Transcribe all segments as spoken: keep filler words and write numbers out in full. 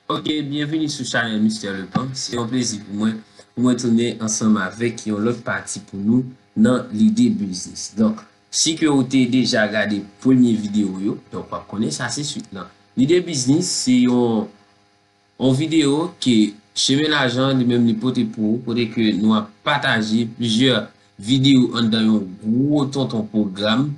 Ok, byenvini sou chanèl Mister Leplan. Se yon plezi pou mwen pou mwen tounen ansanm avèk yon lòt pati pou nou nan Lide Biznis. Donk, si ke ou te deja gade premye videyo yo, donk w ap konnen sa se swit lan. Lide Biznis se yon yon videyo ke Chemen Lajan li menm li pote pou ou, kote ke nou ap pataje plizyè videyo anndan yon gwo tonton pwogram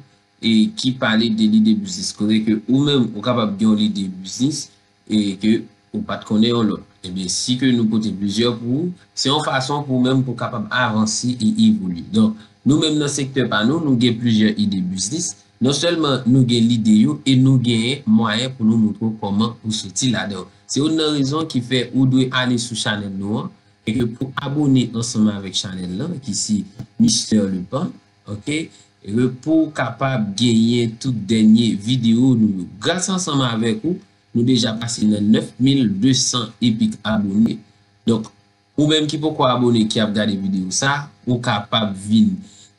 e ki pale de lide biznis. Kote ke ou menm ou kapab gen yon lide biznis e ke ou pa t konnen yon lòt. Ebyen, si ke nou pote plizyè pou ou, se yon fason pou ou menm pou w kapab avanse e evolye. Donk, nou menm nan sektè pa nou, nou gen plizyè ide biznis. Non sèlman nou gen lide yo e nou genyen mwayen pou nou montre w kòman pou soti ladan yo. Se youn nan rezon ki fè ou dwe ale sou chanèl nou an e ke pou abone ansanm avèk chanèl lan ki se Mister Leplan, ok? E ke pou w kapab genyen tout dènye videyo nou yo. Gras ansanm avèk ou, nou deja pase nan nèf mil de san epik abone. Donk, ou menm ki poko abone ki ap gade videyo sa, ou kapab vin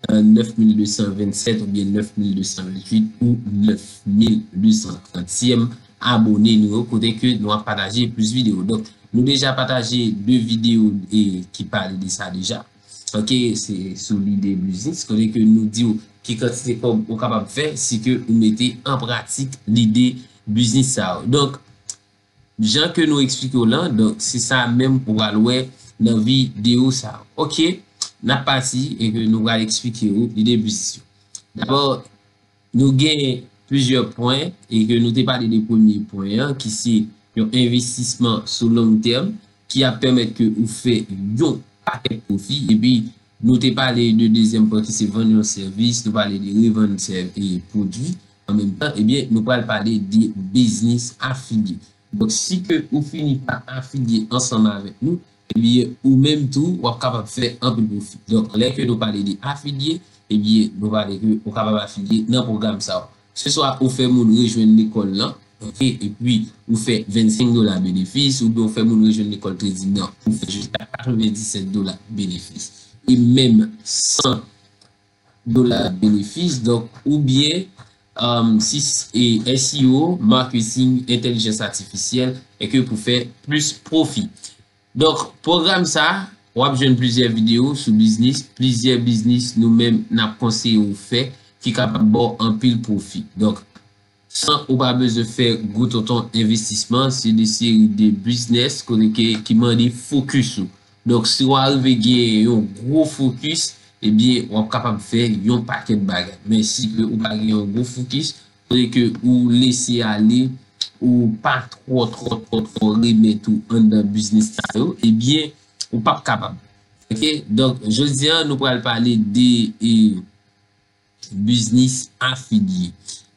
nan nèf mil de san vennsèt oubyen nèf mil de san venntuit ou nèf mil de san trantyèm abone nou yo, kote ke nou ap pataje plis videyo. Donk, nou deja pataje de videyo e ki pale de sa deja. Ok, se sou lide biznis, kote ke nou di w ki kantite kòb ou kapab fè si ke ou mete an pratik lide biznis sa yo. Donk, jan ke nou eksplike w lan, donk, se sa menm ou pral wè nan videyo sa. Ok, n ap pati e ke nou pral eksplike w lide biznis yo. Dabò, nou gen plizyè pwen e ke nou te pale de premye pwen an, ki se yon envestisman sou long tèm ki ap pèmèt ke ou fè yon pakèt pwofi. Epi, nou te pale de dezyèm pwen ki se vann yon sèvis, nou pale de revann sèv-, e pwodui. An menm tan, ebyen, nou pral pale de biznis afilye. Donk, si ke ou fini pa afilye ansanm avèk nou, ebyen, ou menm tou, w ap kapab fè anpil pwofi. Donk, lè ke nou pale de afilye, ebyen, nou pale ke ou kapab afilye nan pwogram sa yo. Se swa ou fè moun rejwenn lekòl lan, ok, epi ou fè vennsenk dola benefis, oubyen ou fè moun rejwenn lekòl trading nan, ou fè jiska katrevenndisèt dola benefis. E menm san dola benefis, donk, oubyen, um, si, e, S E O, marketing, entèlijans atifisyèl, e ke pou fè plis pwofi. Donk, pwogram sa, w ap jwenn plizyè videyo sou biznis, plizyè biznis nou menm n ap konseye w fè ki kapab ba w anpil pwofi. Donk, san ou pa bezwen fè gwo tonton envestisman, se de seri de biznis kote ke, ki mande fokis ou. Donk, si w arive gen yon gwo fokis, ebyen, w ap kapab fè yon pakèt bagay. Men si ke ou pa gen yon gwo fokis, kote ke ou lese ale, ou pa twò, twò, twò, twò remèt ou anndan biznis sa yo, ebyen, ou p ap kapab. Ok? Donk, jodi a, nou pral pale de, e, biznis afilye.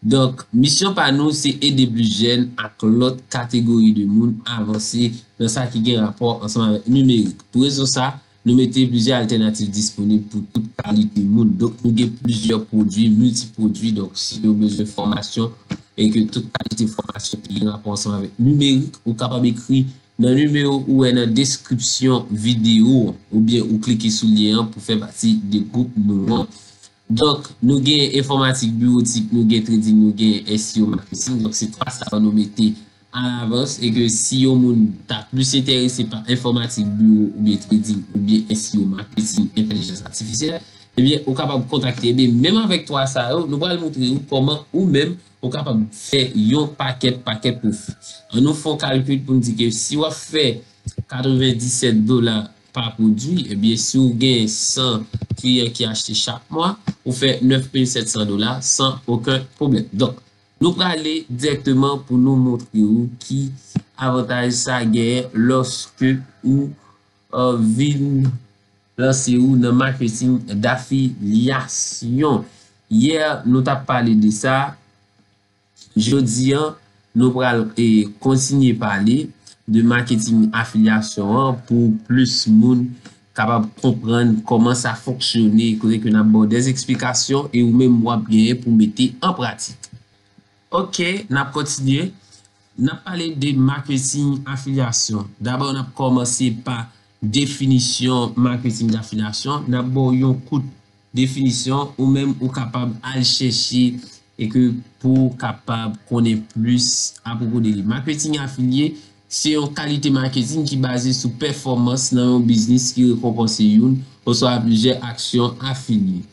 Donk, misyon pa nou, se ede plis jèn ak lòt kategori de moun avanse nan sa ki gen rapò ansanm avèk nimerik. Pou rezon sa, nou mete plizyè altènativ disponib pou tout kalite moun. Donk, nou gen plizyè pwodui, milti pwodui. Donk, si yo bezwen fòmasyon e ke tout kalite fòmasyon ki gen rapò ansanm avèk nimerik, ou kapab ekri nan nimewo ou wè nan deskripsyon videyo an, oubyen ou klike sou lyen an pou fè pati de gwoup nou an. Donk, nou gen enfòmatik biwotik, nou gen trading, nou gen S E O marketing. Donk, se twa sa yo nou mete an avans e ke si yon moun ta plis enterese pa enfòmatik biwo oubyen trading oubyen S E O marketing, entèlijans atifisyèl, ebyen, ou kapab kontakte. Ebyen, menm avèk twa sa yo, nou pral montre ou kòman ou menm ou kapab fè yon pakèt, pakèt pwofi. An nou fè yon kalkil pou n di ke si w ap fè katrevenndisèt dola pa pwodui, ebyen, si w gen san kliyan ki achte chak mwa, ou fè nèf mil sèt san dola san okenn pwoblèm. Donk, nou prale dirèkteman pou nou montre w ki avantaj sa genyen lòske ou, e, vin lanse w nan maketing dafilyasyon. Yè, nou t ap pale de sa. Jodi a, nou pral, e, kontinye pale de maketing afilyasyon an pou plis moun kapab konprann kòman sa fonksyone, kote ke n ap ba w dè eksplikasyon e ou menm w ap genyen pou mete an pratik. Ok, n ap kontinye. N ap pale de maketing afilyasyon. Dabò, n ap kòmanse pa definisyon maketing dafilyasyon. N ap ba w yon kout definisyon, ou menm ou kapab al chèche e ke pou w kapab konnen plis apwopo de li. Maketing afilye, se yon kalite maketing ki baze sou pèfòmans nan yon biznis ki rekonpanse youn oswa plizyè aksyon afilye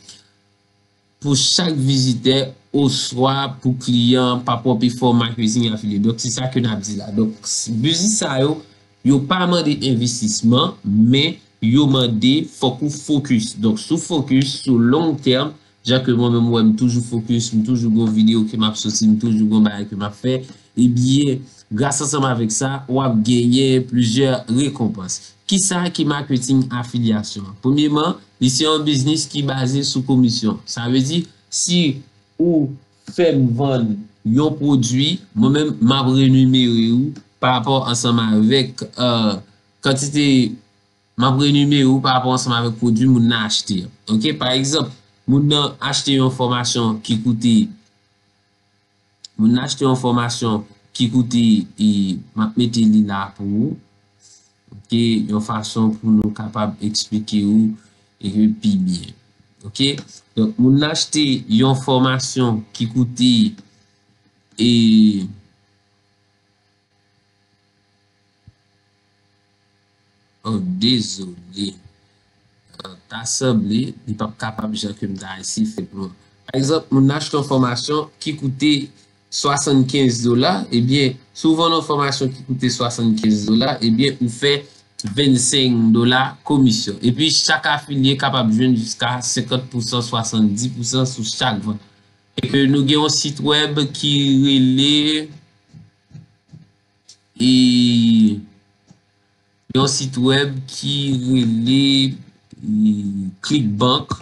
pou chak vizitè oswa pou kliyan pa pwòp efò maketing afilye. Donk, se sa ke n ap di la. Donk, biznis sa yo, yo pa mande envestisman, men yo mande fòk ou fokis. Donk, si w fokis sou long tèm, jan ke mwen menm, ou wè, m toujou fokis, m toujou gon videyo ke m ap soti, m toujou gon bagay ke m ap fè, ebyen, gras ansanm avèk sa, w ap genyen plizyè rekonpans. Kisa ki maketing afilyasyon an? Premyeman, li se yon biznis ki baze sou komisyon. Sa vle di, si ou fè m vann yon pwodui, mwen menm, m ap renimere ou pa rapò ansanm avèk, euh, kantite, m ap renimere ou pa rapò ansanm avèk pwodui moun nan achte an. Oke, pa egzanp, moun nan achte yon fòmasyon ki koute, moun nan achte yon fòmasyon ki koute, e, m ap mete li la pou ou. Oke, yon fason pou nou kapab eksplike ou e pi byen. Oke? Donk, moun nan achte yon fòmasyon ki koute, e, oh, dezole. Euh, ta sanble, li p ap kapab jan ke m ta eseye fè pou mwen. Pa egzanp, moun nan achte yon fòmasyon ki koute swasannkenz dola, ebyen, si w vann yon fòmasyon ki koute swasannkenz dola, ebyen, ou fè vennsenk dola komisyon. Epi, chak afilye kapab jwenn jiska senkant pousan, swasanndis pousan sou chak vant. E ke nou gen yon sit wèb ki rele, e, yon sit wèb ki rele, e, ClickBank.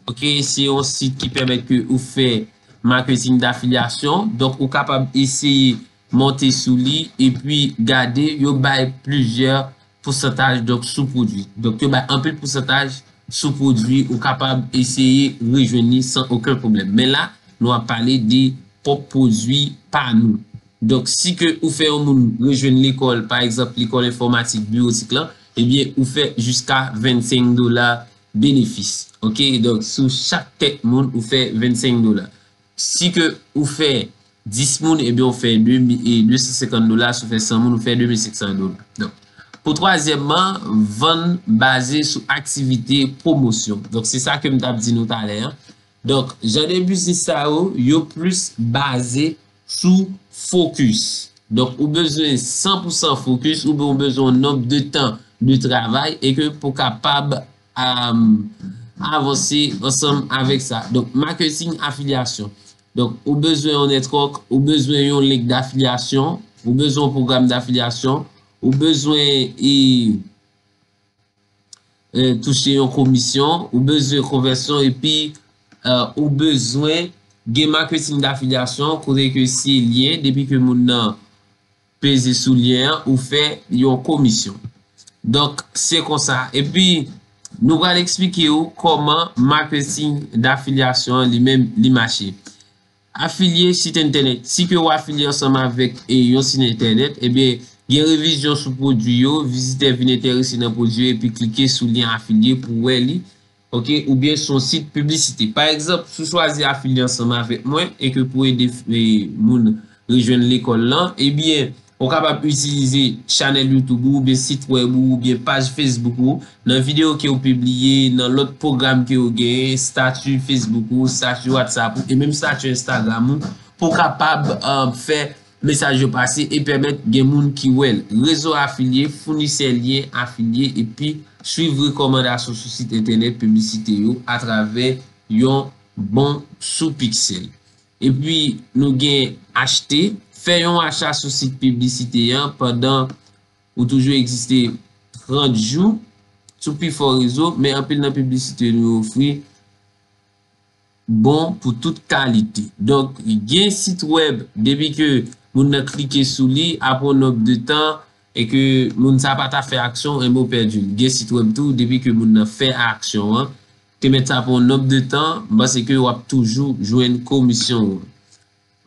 Oke, se yon sit ki pèmèt ke ou fè maketing dafilyasyon. Donk, ou kapab eseye monte sou li epi gade, yo bay plizyè pousantaj, donk, sou pwodui. Donk, yo bay anpil pousantaj sou pwodui, ou kapab eseye rejwenn li san okenn pwoblèm. Men la, nou ap pale de pwòp pwodui pa nou. Donk, si ke ou fè yon moun rejwenn lekòl, pa egzanp, lekòl enfòmatik, biwotik lan, ebyen, ou fè jiska vennsenk dola benefis. Oke? Donk, sou chak tèt moun, ou fè vennsenk dola. Si ke ou fè dis moun, ebyen, ou fè de mi-, e, de san senkant dola. Si ou fè san moun, ou fè de mil senk san dola. Donk, pou twazyèmman, vann baze sou aktivite pwomosyon. Donk, se sa ke m t ap di nou talè a. Donk, jan de biznis sa yo, yo plis baze sou fokis. Donk, ou bezwen san pousan fokis, oubyen ou bezwen yon nonb de tan de travay, e ke pou kapab, um, avanse ansanm avèk sa. Donk, maketing afilyasyon. Donk, ou bezwen yon network, ou bezwen yon link dafilyasyon, ou bezwen yon pwogram dafilyasyon, ou bezwen, e, e, touche yon komisyon, ou bezwen konvèsyon, epi, e, ou bezwen gen maketing dafilyasyon, kote ke se lyen, depi ke moun nan peze sou lyen an, ou fè yon komisyon. Donk, se konsa. Epi, nou pral eksplike w kòman maketing dafilyasyon an li menm li mache. Afilye sit entènèt. Si ke w afilye ansanm avèk, e, yon sit entènèt, ebyen, gen revizyon sou pwodui yo, vizitè vin enterese nan pwodui yo epi klike sou lyen afilye pou wè li, oke, oubyen sou yon sit piblisite. Pa egzanp, si w chwazi afilye ansanm avèk mwen e ke pou ede, e, moun rejwenn lekòl lan, ebyen, ou kapab itilize chanèl YouTube ou, oubyen sit wèb ou, oubyen paj Facebook ou, nan videyo ke w pibliye, nan lòt pwogram ke w genyen, estati Facebook ou, estati WhatsApp ou, e menm estati Instagram ou, pou w kapab, e, fè mesaj yo pase e pèmèt gen moun ki wè l. Rezo afilye, founisè lyen afilye, epi swiv rekòmandasyon sou sit entènèt piblisite yo atravè yon bon sou piksèl. Epi, nou gen achte, fè yon acha sou sit piblisite an pandan ou toujou egziste trant jou sou pifò rezo, men anpil nan piblisite nou ofri bon pou tout kalite. Donk, gen sit wèb, depi ke moun nan klike sou li, apre yon nonb de tan, e ke moun sa pa ta fè aksyon, enben w pèdi l. Gen sit wèb tou, depi ke moun nan fè aksyon an, te mèt sa pou yon nonb de tan, m panse ke w ap toujou jwenn komisyon w.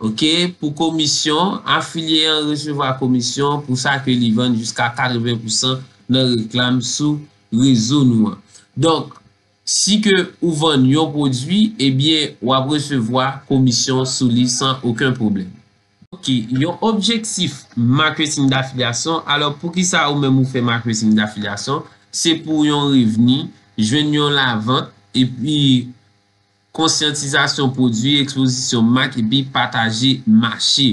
Oke, pou komisyon, afilye an resevwa komisyon pou sa ke li vann jiska katreven pousan nan reklam sou rezo nou an. Donk, si ke ou vann yon pwodui, ebyen, w ap resevwa komisyon sou li san okenn pwoblèm. Ok, yon objektif marketing d'affiliation. Alò, poukisa ou menm ou fè marketing d'affiliation? Se pou yon revni, jwenn yon lavant, epi konsyantizasyon pwodui, ekspozisyon mak, epi pataje mache.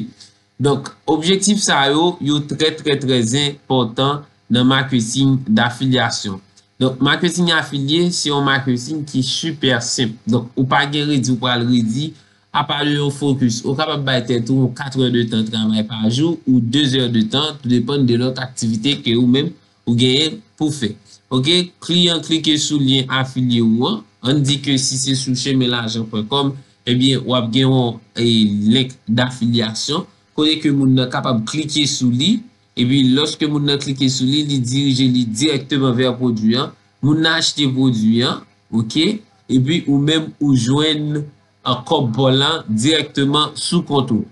Donk, objektif sa yo, yo trè, trè, trè enpòtan nan marketing d'affiliation. Donk, marketing afilye, se yon marketing ki sipè senp. Donk, ou pa gen redi, ou pral redi, apa de yon focus, ou kapab bay tèt ou yon kat è de tan travay pa jou ou de zè de tan, tou depann de lòt aktivite ke ou menm ou genyen pou fè. Ok, kliyan klike sou lyen afilye ou an. Ann di ke si se sou chemin l'argent point com, ebyen, w ap gen yon e, link d'affiliation kote ke moun nan kapab klike sou li. Epi, lòske moun nan klike sou li, li dirije li dirèkteman vè pwodui an. Moun nan achte pwodui an, ok? Epi, ou menm, ou jwenn an kòb pa w lan dirèkteman sou kont ou.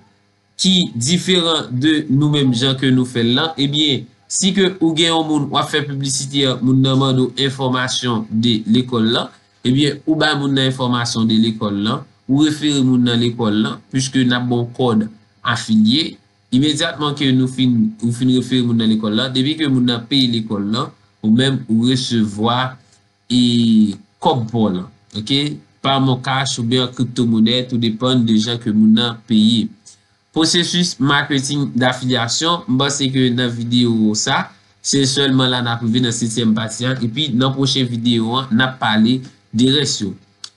Ki diferan de nou menm jan ke nou fè l lan, ebyen, si ke ou gen yon moun w ap fè piblisite an, moun nan mande w enfòmasyon de lekòl lan, ebyen, ou bay moun nan enfòmasyon de lekòl lan, ou refere moun nan lekòl lan, puiske n ap ba w kòd afilye, imedyatman ke nou fin, ou fin refere moun nan lekòl lan, depi ke moun nan peye lekòl lan, ou menm ou resevwa e kòb pa w lan, ok? Pa MonCash oubyen an kriptomonè, tou depann de jan ke moun nan peye. Pwosesis marketing d'affiliation, m panse ke nan videyo sa, se sèlman la n ap rive nan setyèm pati an, epi nan pwochen videyo an, n ap pale de rès yo.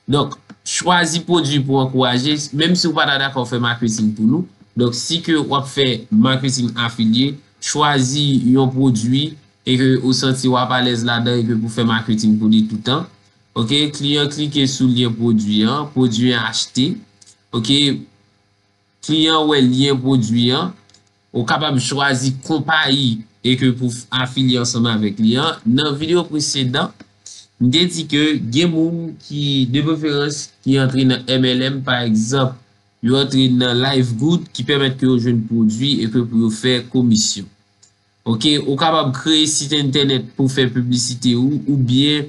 Donk, chwazi pwodui pou ankouraje, menm si w pa ta dakò fè marketing pou nou. Donk, si ke w ap fè marketing afilye, chwazi yon pwodui e ke ou santi w ap alèz ladan e ke pou fè marketing pou li toutan. Ok, kliyan klike sou lyen pwodui an, pwodui an achte. Ok, kliyan wè lyen pwodui an, ou kapab chwazi konpayi e ke pou afilye ansanm avèk li an. Nan videyo presedan, m te di ke gen moun ki, de preferans, ki antre nan M L M, pa egzanp, yo antre nan Livegood, ki pèmèt ke yo jwenn pwodui e ke pou yo fè komisyon. Ok, ou kapab kreye sit entènèt pou fè piblisite ou, oubyen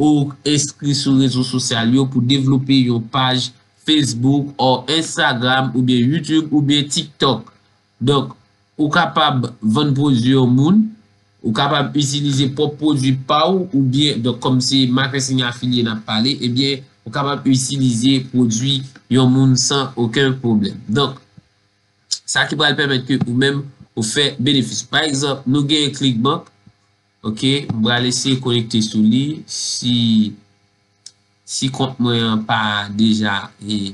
ou enskri sou rezo sosyal yo pou devlope yon paj Facebook, ou Instagram, oubyen YouTube, oubyen TikTok. Donk, ou kapab vann pwodui yon moun, ou kapab itilize pwòp pwodui pa w, oubyen, donk, kòm se marketing afilye n ap pale, ebyen, ou kapab itilize pwodui yon moun san okenn pwoblèm. Donk, sa ki pral pèmèt ke ou menm ou fè benefis. Pa egzanp, nou gen Clickbank. Ok, m pral eseye konekte sou li. Si, si kont mwen an pa deja e,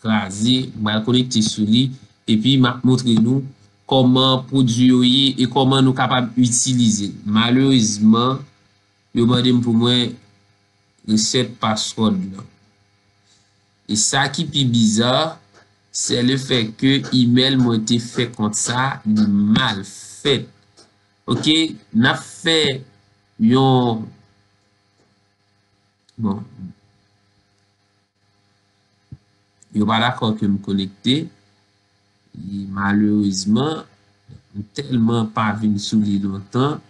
kraze, m pral konekte sou li. Epi m ap montre nou kòman pwodui yo ye e kòman nou kapab itilize l. Malerezman, yo mande m pou mwen reset password lan. E sa ki pi biza, se le fè ke email mwen te fè kont sa, li mal fèt. Ok, n ap fè yon, bon, yo pa dakò ke m konekte. E malerezman, m tèlman pa vin sou li lontan.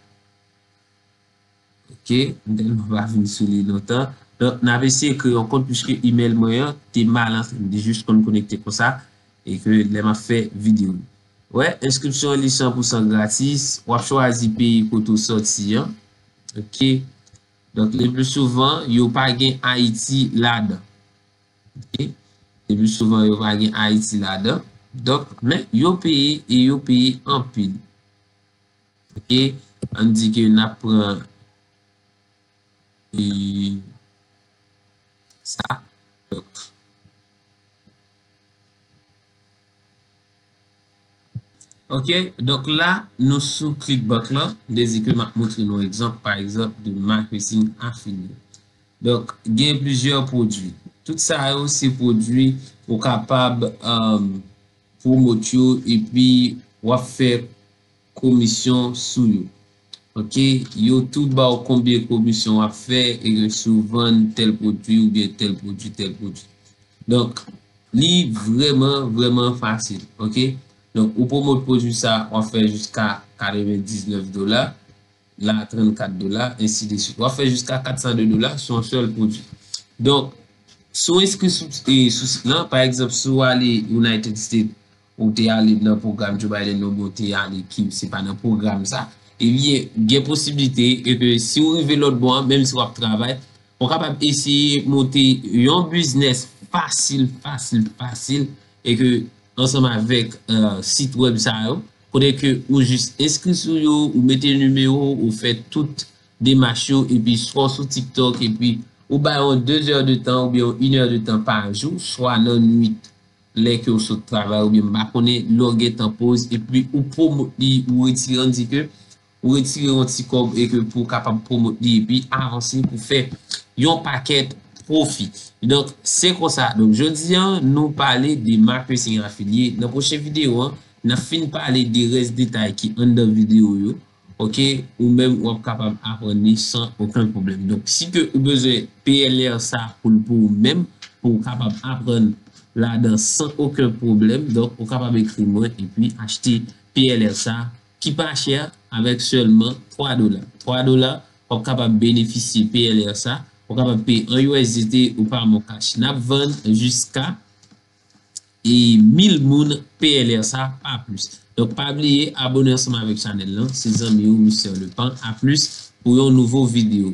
Ok, m tèlman pa vin sou li lontan. Donk, n ap eseye kreye yon kont, puiske email mwen an te mal antre. M te jis konn konekte konsa, e ke lè m ap fè videyo. Wè, enskripsyon an li san pou san gratis. W ap chwazi peyi kote w sòti an. Ok. Donk, le pli souvan, yo pa gen Ayiti ladan. Ok. Le pli souvan, yo pa gen Ayiti ladan. Donk, men yo peye e yo peye anpil. Ok. Ann di ke n ap pran, e, sa. Donk, Ok, donk la, nou sou Clickbank lan. M te di ke m ap montre nou egzanp, pa egzanp, de marketing afilye. Donk, gen plizyè pwodui. Tout sa yo, se pwodui ou kapab, um, pwomot yo, epi w ap fè komisyon sou yo. Ok, yo tou ba w konbyen komisyon w ap fè, e si w vann tèl pwodui oubyen tèl pwodui, tèl pwodui. Donk, li vrèman, vrèman fasil. Ok, donk, ou pwomot pwodui sa, w ap fè jiska katrevendiznèf dola, la trannkat dola, ensi de swit. W ap fè jiska katsan de dola sou yon sèl pwodui. Donk, si w enskri sou, e, sou sit lan, pa egzanp, si w ale United States, ou te ale nan pwogram Joe Biden oubyen ou te ale ki se pa nan pwogram sa, ebyen, gen posiblite e ke si w rive lòt bò an, menm si w ap travay, ou kapab eseye monte yon biznis fasil, fasil, fasil, e ke ansanm avèk sit wèb sa yo, kote ke ou jis enskri sou yo, ou mete nimewo, ou fè tout demach yo, epi swa w sou TikTok, epi ou bay yon de zè de tan oubyen yon inè de tan pa jou, swa nan nwit, lè ke w sot travay, oubyen m pa konnen lè w gentan poz, epi ou pwomot li, ou retire, ann di ke ou retire yon ti kòb e ke pou w kapab pwomot li, epi avanse pou fè yon pakèt pwofi. Donk, se konsa. Donk, jodi a, nou pale de marketing afiliye. Nan pwochen videyo an, n ap fin pale de rès detay ki anndan videyo yo. Ok, ou menm w ap kapab aprann li san okenn pwoblèm. Donk, si ke ou bezwen P L R sa pou l pou ou menm, pou w kapab aprann ladan san okenn pwoblèm, donk ou kapab ekri mwen epi achte P L R sa ki pa chè avèk sèlman twa dola. Twa dola, w ap kapab benefisye P L R sa, w ap kapab peye an U S D T ou pa MonCash. N ap vann jiska e mil moun P L R sa, pa plis. Donk, pa bliye abone ansanm avèk chanèl lan. Se zanmi w, Mister Lepan. A plis pou yon nouvo videyo.